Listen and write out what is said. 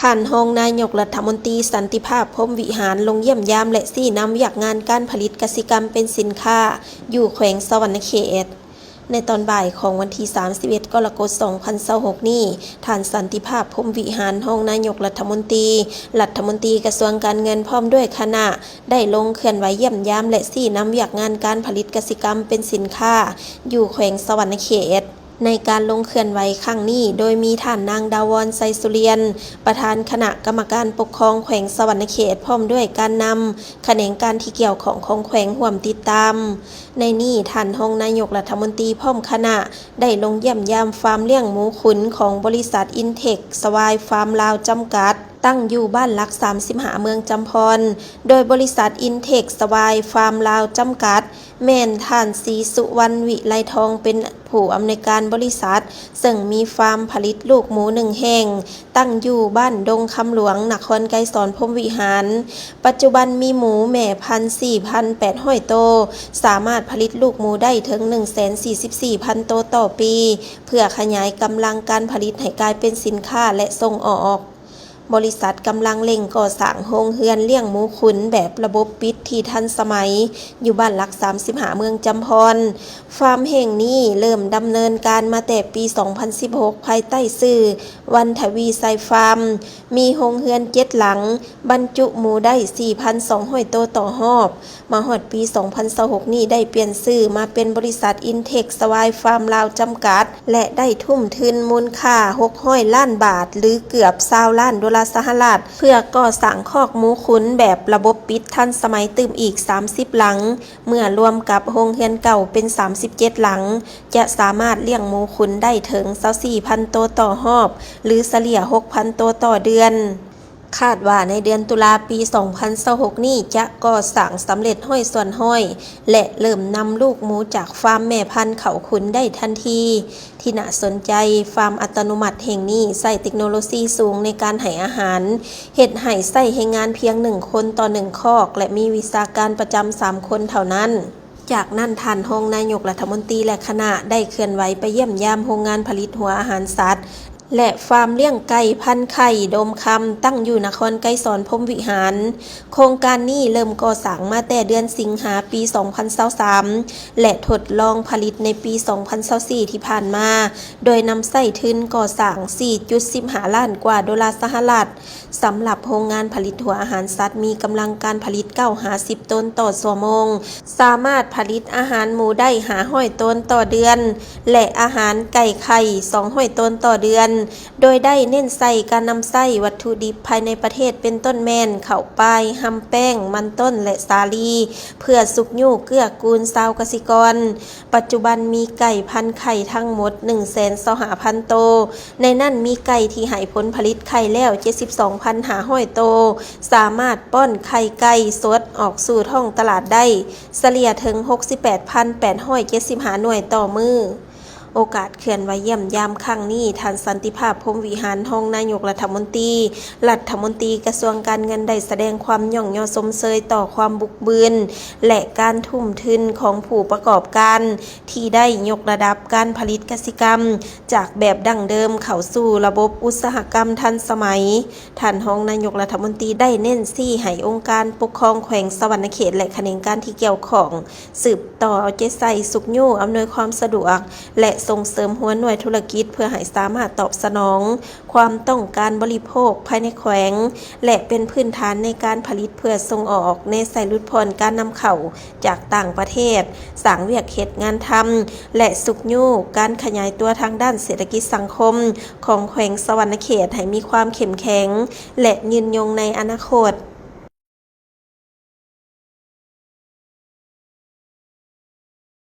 ທ່ານຮອງນາຍົກລັດຖະມົນຕີ ສັນຕິພາບ ພົມວິຫານ ລົງຢ້ຽມຢາມ ແລະ ຊີ້ນຳວຽກງານການຜະລິດກະສິກຳເປັນສິນຄ້າ ຢູ່ແຂວງສະຫວັນນະເຂດ. ໃນຕອນບ່າຍຂອງວັນທີສາມສິບເອັດ ກໍລະກົດ ສອງພັນຊາວຫົກນີ້, ທ່ານ ສັນຕິພາບ ພົມວິຫານ ຮອງນາຍົກລັດຖະມົນຕີ, ລັດຖະມົນຕີກະຊວງການເງິນ ພ້ອມດ້ວຍຄະນະ ໄດ້ລົງເຄື່ອນໄຫວຢ້ຽມຢາມ ແລະ ຊີ້ນຳວຽກງານການຜະລິດກະສິກຳເປັນສິນຄ້າ ຢູ່ແຂວງສະຫວັນນະເຂດ. ໃນການລົງເຄື່ອນໄຫວຄັ້ງນີ້, ໂດຍມີທ່ານນາງ ດາວອນ ໄຊສຸລຽນ, ປະທານຄະນະກຳມະການປົກຄອງແຂວງສະຫວັນນະເຂດ, ພ້ອມດ້ວຍການນຳຂະແໜງການທີ່ກ່ຽວຂ້ອງຂອງແຂວງຮ່ວມຕິດຕາມ. ໃນນີ້, ທ່ານຮອງນາຍົກລັດຖະມົນຕີ ພ້ອມຄະນະ ໄດ້ລົງຢ້ຽມຢາມຟາມລ້ຽງໝູຂຸນຂອງບໍລິສັດ ອິນເທັກ ສະວາຍ ຟາມລາວ ຈຳກັດ. ຕັ້ງຢູ່ບ້ານຫຼັກສາມສິບຫ້າ ເມືອງຈຳພອນ, ໂດຍບໍລິສັດ ອິນເທັກ ສະວາຍ ຟາມລາວ ຈຳກັດ ແມ່ນທ່ານ ສີສຸວັນ ວິໄລທອງ ເປັນຜູ້ອຳນວຍການບໍລິສັດ, ເຊິ່ງມີຟາມຜະລິດລູກໝູໜຶ່ງແຫ່ງ, ຕັ້ງຢູ່ບ້ານດົງຄຳຫຼວງ, ນະຄອນໄກສອນ ພົມວິຫານ. ປັດຈຸບັນມີໝູແມ່ພັນ ສີ່ພັນແປດຮ້ອຍໂຕ, ສາມາດຜະລິດລູກໝູໄດ້ເຖິງ ໜຶ່ງແສນສີ່ສິບສີ່ພັນໂຕຕໍ່ປີ, ເພື່ອຂະຫຍາຍກຳລັງການຜະລິດໃຫ້ກາຍເປັນສິນຄ້າ ແລະ ສົ່ງອອກ. ບໍລິສັດກຳລັງເລັ່ງກໍ່ສ້າງໂຮງເຮືອນລ້ຽງໝູຂຸນແບບລະບົບປິດທີ່ທັນສະໄໝ ຢູ່ບ້ານຫຼັກສາມສິບຫ້າ ເມືອງຈຳພອນ. ຟາມແຫ່ງນີ້ເລີ່ມດຳເນີນການມາແຕ່ປີສອງພັນສິບຫົກ ພາຍໃຕ້ຊື່ ວັນທະວີໄຊຟາມ, ມີໂຮງເຮືອນເຈັດຫຼັງ, ບັນຈຸໝູໄດ້ ສີ່ພັນສອງຮ້ອຍໂຕຕໍ່ຮອບ. ມາຮອດປີສອງພັນຊາວຫົກນີ້ ໄດ້ປ່ຽນຊື່ມາເປັນບໍລິສັດ ອິນເທັກ ສະວາຍ ຟາມລາວ ຈຳກັດ ແລະ ໄດ້ທຸ່ມທຶນມູນຄ່າ ຫົກຮ້ອຍລ້ານບາດ ຫຼື ເກືອບ ຊາວລ້ານໂດລາສະຫະລັດ ເພື່ອກໍ່ສ້າງຄອກໝູຂຸນແບບລະບົບປິດທັນສະໄໝຕື່ມອີກ ສາມສິບຫຼັງ, ເມື່ອລວມກັບໂຮງເຮືອນເກົ່າເປັນ ສາມສິບເຈັດຫຼັງ, ຈະສາມາດລ້ຽງໝູຂຸນໄດ້ເຖິງ ຊາວສີ່ພັນໂຕຕໍ່ຮອບ ຫຼື ສະເລ່ຍ ຫົກພັນໂຕຕໍ່ເດືອນ. ຄາດວ່າໃນເດືອນຕຸລາປີສອງພັນຊາວຫົກນີ້ ຈະກໍ່ສ້າງສຳເລັດຮ້ອຍສ່ວນຮ້ອຍ ແລະ ເລີ່ມນຳລູກໝູຈາກຟາມແມ່ພັນເຂົ້າຂຸນໄດ້ທັນທີ. ທີ່ໜ້າສົນໃຈ, ຟາມອັດຕະໂນມັດແຫ່ງນີ້ໃຊ້ເຕັກໂນໂລຊີສູງໃນການໃຫ້ອາຫານ, ເຮັດໃຫ້ໃຊ້ແຮງງານພຽງໜຶ່ງຄົນຕໍ່ໜຶ່ງຄອກ ແລະ ມີວິຊາການປະຈຳສາມຄົນເທົ່ານັ້ນ. ຈາກນັ້ນ, ທ່ານຮອງນາຍົກລັດຖະມົນຕີ ແລະ ຄະນະ ໄດ້ເຄື່ອນໄຫວໄປຢ້ຽມຢາມໂຮງງານຜະລິດຫົວອາຫານສັດ ແລະ ຟາມລ້ຽງໄກ່ພັນໄຂ່ໂດມຄຳ ຕັ້ງຢູ່ນະຄອນໄກສອນ ພົມວິຫານ. ໂຄງການນີ້ເລີ່ມກໍ່ສ້າງມາແຕ່ເດືອນສິງຫາ ປີສອງພັນຊາວສາມ ແລະ ທົດລອງຜະລິດໃນປີສອງພັນຊາວສີ່ ທີ່ຜ່ານມາ, ໂດຍນຳໃຊ້ທຶນກໍ່ສ້າງ ສີ່ຈຸດສິບຫ້າລ້ານກວ່າໂດລາສະຫະລັດ. ສຳລັບໂຮງງານຜະລິດຫົວອາຫານສັດ ມີກຳລັງການຜະລິດ ເກົ້າຫາສິບໂຕນຕໍ່ຊົ່ວໂມງ, ສາມາດຜະລິດອາຫານໝູໄດ້ ຫ້າຮ້ອຍໂຕນຕໍ່ເດືອນ ແລະ ອາຫານໄກ່ໄຂ່ ສອງຮ້ອຍໂຕນຕໍ່ເດືອນ, ໂດຍໄດ້ເນັ້ນໃສ່ການນຳໃຊ້ວັດຖຸດິບພາຍໃນປະເທດ ເປັນຕົ້ນແມ່ນ ເຂົ້າປາຍ, ຮຳແປ້ງ, ມັນຕົ້ນ ແລະ ສາລີ ເພື່ອຊຸກຍູ້ເກື້ອກູນຊາວກະສິກອນ. ປັດຈຸບັນມີໄກ່ພັນໄຂ່ທັງໝົດ ໜຶ່ງແສນຊາວຫ້າພັນໂຕ, ໃນນັ້ນມີໄກ່ທີ່ໃຫ້ຜົນຜະລິດໄຂ່ແລ້ວ ເຈັດສິບສອງພັນຫ້າຮ້ອຍໂຕ, ສາມາດປ້ອນໄຂ່ໄກ່ສົດອອກສູ່ທ້ອງຕະຫຼາດໄດ້ ສະເລ່ຍເຖິງ ຫົກສິບແປດພັນແປດຮ້ອຍເຈັດສິບຫ້າໜ່ວຍຕໍ່ມື້. ໂອກາດເຄື່ອນໄຫວຢ້ຽມຢາມຄັ້ງນີ້, ທ່ານ ສັນຕິພາບ ພົມວິຫານ ຮອງນາຍົກລັດຖະມົນຕີ, ລັດຖະມົນຕີກະຊວງການເງິນ ໄດ້ສະແດງຄວາມຍ້ອງຍໍຊົມເຊີຍຕໍ່ຄວາມບຸກບືນ ແລະ ການທຸ່ມທຶນຂອງຜູ້ປະກອບການ ທີ່ໄດ້ຍົກລະດັບການຜະລິດກະສິກຳ ຈາກແບບດັ້ງເດີມເຂົ້າສູ່ລະບົບອຸດສາຫະກຳທັນສະໄໝ. ທ່ານຮອງນາຍົກລັດຖະມົນຕີໄດ້ເນັ້ນຊີ້ໃຫ້ອົງການປົກຄອງແຂວງສະຫວັນນະເຂດ ແລະ ຂະແໜງການທີ່ກ່ຽວຂ້ອງ ສືບຕໍ່ເອົາໃຈໃສ່ຊຸກຍູ້ອຳນວຍຄວາມສະດວກ ແລະ ສົ່ງເສີມຫົວໜ່ວຍທຸລະກິດ ເພື່ອໃຫ້ສາມາດຕອບສະໜອງຄວາມຕ້ອງການບໍລິໂພກພາຍໃນແຂວງ ແລະ ເປັນພື້ນຖານໃນການຜະລິດເພື່ອສົ່ງອອກ, ແນໃສ່ຫຼຸດຜ່ອນການນຳເຂົ້າຈາກຕ່າງປະເທດ, ສ້າງວຽກເຮັດງານທຳ ແລະ ຊຸກຍູ້ການຂະຫຍາຍຕົວທາງດ້ານເສດຖະກິດສັງຄົມຂອງແຂວງສະຫວັນນະເຂດໃຫ້ມີຄວາມເຂັ້ມແຂງ ແລະ ຍືນຍົງໃນອະນາຄົດ.